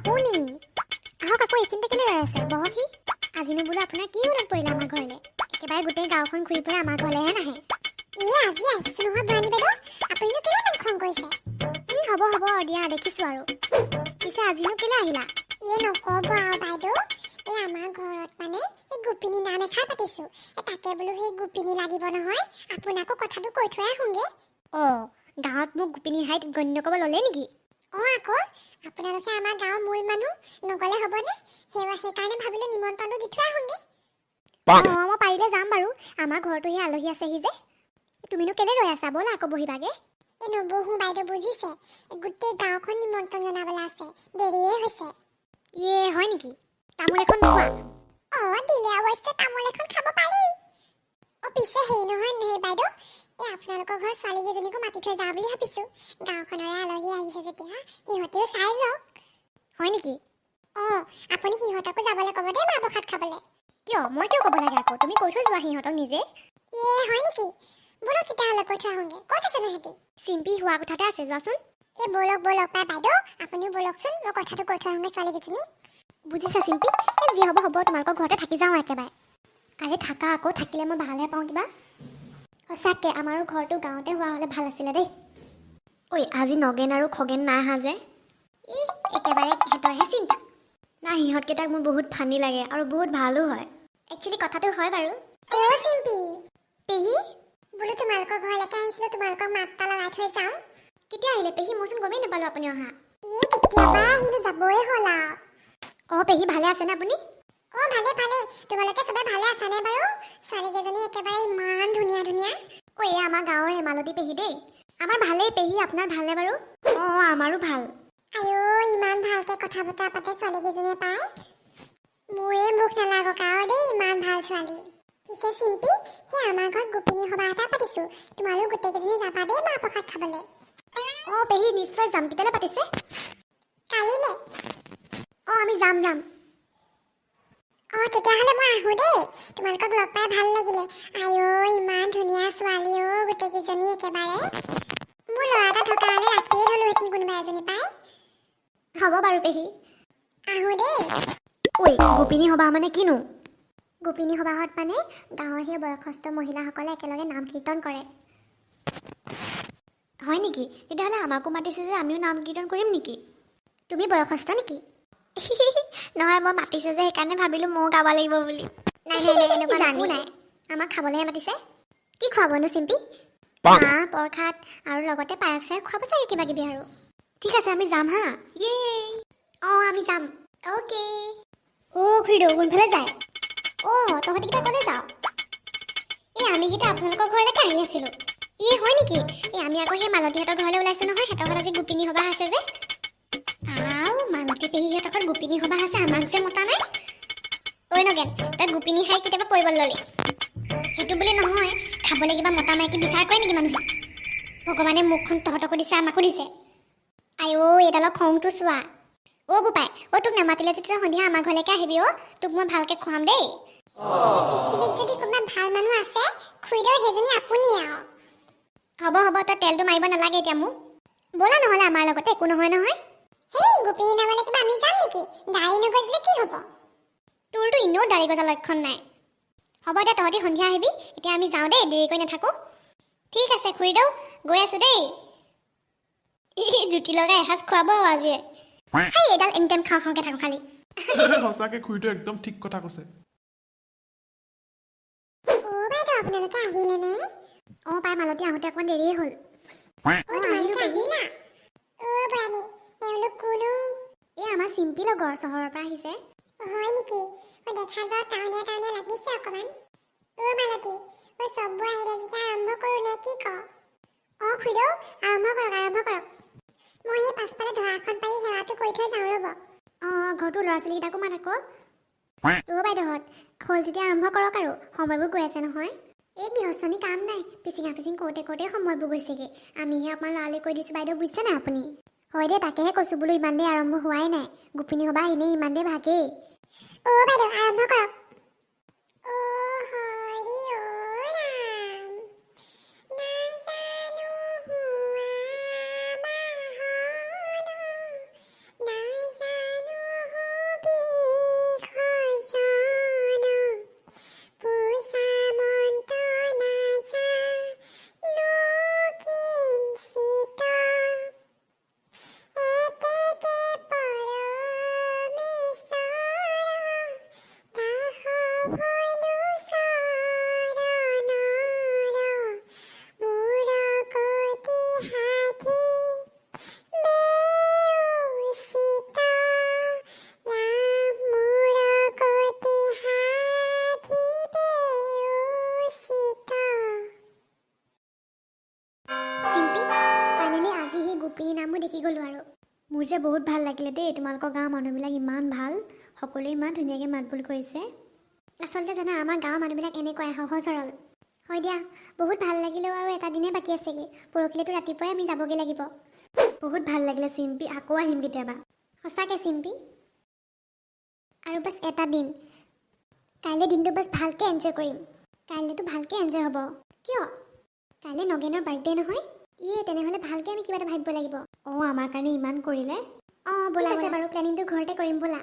আপুনি। আহক আকৌ, এইখিনিতে কেলৈ ৰৈ আছে? বহকহি। আজিনো বোলো আপোনাৰ কি মনত পৰিলে আমাৰ ঘৰলৈ? একেবাৰে গোটেই গাঁওখন ঘূৰি ফুৰে, আমাৰ ঘৰলৈহে নাহে। এই আজি আহিছো নহয় বৰাণী বাইদেউ। আপুনিনো কেলৈ ইমান খং কৰিছে? হ'ব হ'ব দিয়া, দেখিছো আৰু। পিছে আজিনো কেলৈ আহিলা? এই নক'ব আৰু বাইদেউ, এই আমাৰ ঘৰত মানে এই গোপিনী নাম এষাৰ পাতিছো। এই তাকে বোলো সেই গোপিনী লাগিব নহয়, আপোনাকো কথাটো কৈ থৈ আহোঁগে। অঁ, গাঁৱত মোক গোপিনী হাইত গণ্য কৰিব ল'লে নেকি? অঁ আকৌ, আপোনালোকে আমাৰ গাঁৱৰ মূল মানুহ, নগ'লে হ'বনে? সেইকাৰণে ভাবিলো নিমন্ত্ৰণটো দি থৈ আহোঁগে। অঁ, মই পাৰিলে যাম বাৰু। আমাৰ ঘৰতো সেই আলহী আছেহি যে। তুমিনো কেলৈ ৰৈ আছা? ব'লা আকৌ, বহিবাগে। এই নবহো বাইদেউ, বুজিছে, এই গোটেই গাঁওখন নিমন্ত্ৰণ জনাবলৈ আছে, দেৰিয়ে হৈছে। ইয়ে, হয় নেকি? তামোল এখন নোখোৱা? অঁ, দিলে অৱশ্যে তামোল এখন খাব পাৰি। অ' পিছে হেৰি নহয়, সেই বাইদেউ, এই আপোনালোকৰ ঘৰৰ ছোৱালীকেইজনীকো মাতি থৈ যাওঁ বুলি ভাবিছোঁ। গাঁওখনৰে আলহী আহিছে যেতিয়া সিহঁতেও চাই যাওক। হয় নেকি? অঁ, আপুনি সিহঁতকো যাবলৈ ক'ব দেই মাহ প্ৰসাদ খাবলৈ। কিয়, মই কিয় ক'ব লাগে আকৌ? তুমি কৈ থৈ যোৱা সিহঁতক নিজে। ইয়ে, হয় নেকি? ব'লক তেতিয়াহ'লে, কৈ থৈ আহোঁগে। ক'ত আছেনো সিহঁতি? চিম্পি শোৱা কোঠাতে আছে, যোৱাচোন। এই ব'লক ব'লক পাই বাইদেউ, আপুনিও ব'লকচোন, মই কথাটো কৈ থৈ আহোঁগে ছোৱালীকেইজনীক। বুজিছা চিম্পি, এই যি হ'ব হ'ব, তোমালোকৰ ঘৰতে থাকি যাওঁ একেবাৰে। আৰে থাকা আকৌ, থাকিলে মই ভালহে পাওঁ কিবা। সঁচাকৈ আমাৰো ঘৰটো গাঁৱতে হোৱা হ'লে ভাল আছিলে দেই। ঐ, আজি নগেন আৰু খগেন নাই আহা যে? ই একেবাৰে সিহঁতৰহে চিন্তা নাই। সিহঁতকেইটাক মোৰ বহুত ফানি লাগে আৰু বহুত ভালো হয়। একচুৱেলি কথাটো হয় বাৰু। অ' চিম্পি। পেহী। বোলো তোমালোকৰ ঘৰলৈকে আহিছিলোঁ, তোমালোকক মাত এটা লগাই থৈ যাওঁ। কেতিয়া আহিলে পেহী? মইচোন গমেই নাপালোঁ আপুনি অহা। এই কেতিয়াবা আহিলোঁ, যাবই হ'ল আৰু। অঁ পেহী, ভালে আছেনে আপুনি? অ' ভালে ভালে। তোমালোকে চবে ভালে আছানে বাৰু? ছোৱালীকেইজনী একেবাৰে ইমান ধুনীয়া ধুনীয়া। ঐ, এয়া আমাৰ গাঁৱৰ এই মালতী পেহী দেই। আমাৰ ভালেই পেহী, আপোনাৰ ভালনে বাৰু? অঁ, আমাৰো ভাল। আইঅ, ইমান ভালকে কথা বতৰা পাতে ছোৱালীকেইজনীয়ে পাই। মোৰে মুখ নালাগক আৰু দেই, ইমান ভাল ছোৱালী। পিছে চিম্পি, সেই আমাৰ ঘৰত গোপিনী সভা এটা পাতিছো, তোমালোক গোটেইকেইজনী যাবা দেই মাহ প্ৰসাদ খাবলৈ। অঁ পেহী, নিশ্চয় যাম। কেতিয়ালৈ পাতিছে? কালিলে। অঁ, আমি যাম যাম। অঁ, তেতিয়াহ'লে মই আহোঁ দেই। তোমালোকক লগ পাই ভাল লাগিলে। আইঅ, ইমান ধুনীয়া ছোৱালী অ' গোটেইকেইজনী একেবাৰে। মোৰ ল'ৰা এটা থকা হ'লে ৰাখিয়ে থ'লোহেঁতেন কোনোবা এজনী পাই। হ'ব বাৰু পেহী। আহোঁ দেই। ঐ, গোপিনী সভা মানে কিনো? গোপিনী সভাহত মানে গাঁৱৰ সেই বয়সস্থ মহিলাসকলে একেলগে নাম কীৰ্তন কৰে। হয় নেকি? তেতিয়াহ'লে আমাকো মাতিছে যে, আমিও নাম কীৰ্তন কৰিম নেকি? তুমি বয়সস্থ নেকি? নহয়, মই মাতিছে যে সেইকাৰণে ভাবিলোঁ ময়ো গাব লাগিব বুলি। নাই নাই নাই, এনেকুৱা একো নাই। আমাক খাবলৈহে মাতিছে। কি খুৱাবনো চিম্পি? মাহ প্ৰসাদ আৰু লগতে পায়স চায়স খুৱাব চাগে, কিবা কিবি আৰু। ঠিক আছে, আমি যাম হা। ইয়ে, অঁ, আমি যাম। অ'কে। অ' খুৰীদেউ, কোনফালে যায়? অ' তহঁতিকেইটা ক'লৈ যাওঁ? এই আমিকেইটা আপোনালোকৰ ঘৰলৈকে আহি আছিলোঁ। ই হয় নেকি? এই আমি আকৌ সেই মালতীহঁতৰ ঘৰলৈ ওলাইছোঁ নহয়, সিহঁতৰ ঘৰত আজি গোপিনী সভা আছে যে। আও, মালতী পেহীহঁতৰ ঘৰত গোপিনী সভা আছে, আমাক যে মতা নাই। ঐ নগেন, তই গোপিনী খাই কেতিয়াবা পৰিব ল'লি? সেইটো বুলি নহয়, খাবলৈ কিবা মতা মাইকী বিচাৰ কৰে নেকি মানুহে? ভগৱানে মুখখন তহঁতকো দিছে, আমাকো দিছে। আইঔ, এইডালৰ খংটো চোৱা। অ' বোপাই অ', তোক নামাতিলে যেতিয়া সন্ধিয়া আমাৰ ঘৰলৈকে আহিবি অ', তোক মই ভালকে খুৱাম দেই। এই পৃথিৱীত যদি কোনোবা ভাল মানুহ আছে খুৰীদেউ, সেইজনী আপুনিয়ে আৰু। হ'ব হ'ব, তই তেলটো মাৰিব নালাগে এতিয়া মোক। ব'লা নহ'লে আমাৰ লগতে, একো নহয় নহয়। সেই গোপিনী নামলে কিবা আমি যাম নেকি? দাড়ি নগজিলে কি হ'ব? তোৰতো এনেও দাড়ি গজা লক্ষণ নাই। হ'ব দে, তহঁতি সন্ধিয়া আহিবি। এতিয়া আমি যাওঁ দেই, দেৰি কৰি নাথাকোঁ। ঠিক আছে খুৰীদেউ, গৈ আছোঁ দেই। জুতি লগাই এসাঁজ খুৱাব আজিয়ে। সেই এইডাল এনি টাইম খাওঁ খাওঁকে থাকোঁ খালি। সঁচাকে খুৰীটো একদম ঠিক কথা কৈছে। অ' বাইদেউ, আপোনালোকে আহিলেনে? অঁ পাই মালতী, আহোঁতে অকণমান দেৰিয়ে হ'ল। অ' অঁ, আহিলোঁ তোমালোকে পেহী। আহিলা? অ' বৰাণী, এওঁলোক কোন অ'? এই আমাৰ চিম্পী লগৰ, চহৰৰ পৰা আহিছে। হয় নেকি? অ' দেখাত বাৰু টাউনীয়া টাউনীয়া লাগিছে অকণমান। অ' মালতী অ', চববোৰ আহিলে যেতিয়া আৰম্ভ কৰোঁ নে কি ক? অঁ খুৰীদেউ, আৰম্ভ কৰক আৰম্ভ কৰক। মই এই পাছফালে ঢৰাখন পাৰি সেৱাটো কৰি থৈ যাওঁ, ৰ'ব। অঁ, ঘৰটো ল'ৰা ছোৱালীকেইটাকো মাত আকৌ। অ' বাইদেউহঁত, হ'ল যেতিয়া আৰম্ভ কৰক আৰু, সময়বোৰ গৈ আছে নহয়। এই গৃহস্থনী কাম নাই, পিচিঙা পিচিং কৰোঁতে কৰোঁতে সময়বোৰ গৈছেগৈ। আমিহে অকণমান লৰালৰি কৰি দিছোঁ বাইদেউ, বুজিছে নাই আপুনি? হয় দেই, তাকেহে কৈছোঁ বোলো ইমান দেৰি আৰম্ভ হোৱাই নাই। গোপিনী সভা এনেই ইমান দেৰি ভাগেই। অ' বাইদেউ, আৰম্ভ কৰক। অ' হৰি অ' ৰাম, নাজানো হোৱা বাহন, নাজানো। চিম্পি, ফাইনেলি আজি সেই গোপিনী নামো দেখি গ'লো আৰু। মোৰ যে বহুত ভাল লাগিলে দেই, তোমালোকৰ গাঁৱৰ মানুহবিলাক ইমান ভাল, সকলোৱে ইমান ধুনীয়াকৈ মাত বোল কৰিছে। আচলতে জানা, আমাৰ গাঁৱৰ মানুহবিলাক এনেকুৱাই সহজ সৰল। হয় দিয়া, বহুত ভাল লাগিলেও আৰু এটা দিনেই বাকী আছেগৈ। পৰহিলেতো ৰাতিপুৱাই আমি যাবগৈ লাগিব। বহুত ভাল লাগিলে চিম্পি, আকৌ আহিম কেতিয়াবা। সঁচাকৈ চিম্পি, আৰু বাছ এটা দিন, কাইলৈ দিনটো বাছ ভালকৈ এনজয় কৰিম। কাইলৈতো ভালকৈ এনজয় হ'ব। কিয়? কাইলৈ নগেনৰ বাৰ্থডে নহয়? ইয়ে, তেনেহ'লে ভালকৈ আমি কিবা এটা ভাবিব লাগিব। অঁ, আমাৰ কাৰণে ইমান কৰিলে। অঁ, ব'লা। আছে বাৰু, প্লেনিংটো ঘৰতে কৰিম ব'লা।